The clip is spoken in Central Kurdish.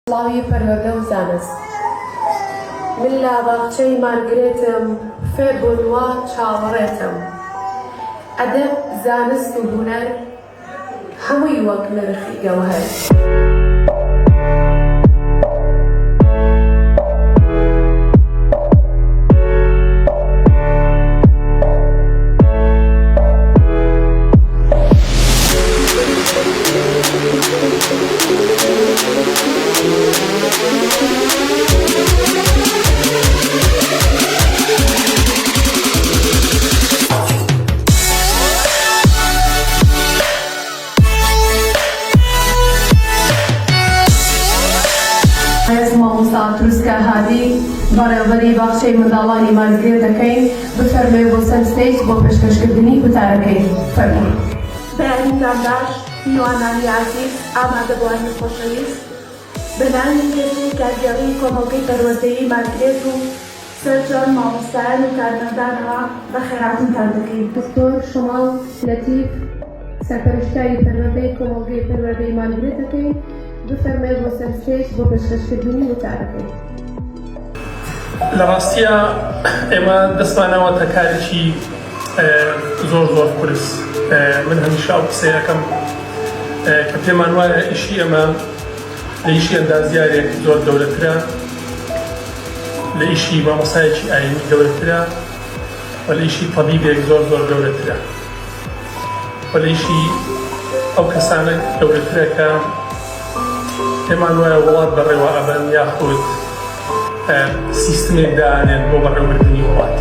سڵاوی پەروەردە و زانست. من لە باخچەی مارگرێتم فێربوون وا چاوەڕێتم. ئەدەب، زانست و هونەر هەمووی وەک نرخی گەوهەر. ڕێز مامۆستا تروسکە هادی بەڕێوبەری باخچەی منداڵانی مارگرێ دەکەین بفەرموێ بۆ سەر stage بۆ پێشکەشکردنی وتارەکەی فەرموو. بەیانیتان باش میوانانی ئازیز، ئامادەبووانی خۆشەویست، بە ناوی دەستەی کارگێڕیی کۆمەڵگەی پەروەردەیی مارگرێت و سەرجەم مامۆستایان و کارمەندانەوە بەخێرهاتنتان دەکەین. دکتۆر شەماڵ لەتیف، سەرپەرشتیاری پەروەردەی کۆمەڵگەی پەروەردەی مارگرێت دەکەین، بفەرموێ بۆ سەر stage بۆ پێشکەشکردنی وتارەکەی. لە ڕاستیا ئێمە دەستمان ناوەتە کارێکی زۆر زۆر قورس. من هەمیشە ئەو قسەیە ئەکەم کە پێمان وایە ئیشی ئێمە لە ئیشی ئەندازیارێک زۆر گەورەترە، لە ئیشی مامۆستایەکی ئایینی گەورەترە و لە ئیشی تەبیبێک زۆر زۆر گەورەترە و لە ئیشی ئەو کەسانە گەورەترە کە پێمان وایە وڵات بەڕێوە ئەبەن یاخود سیستمێک دائەنێن بۆ بەڕێوەبردنی وڵات.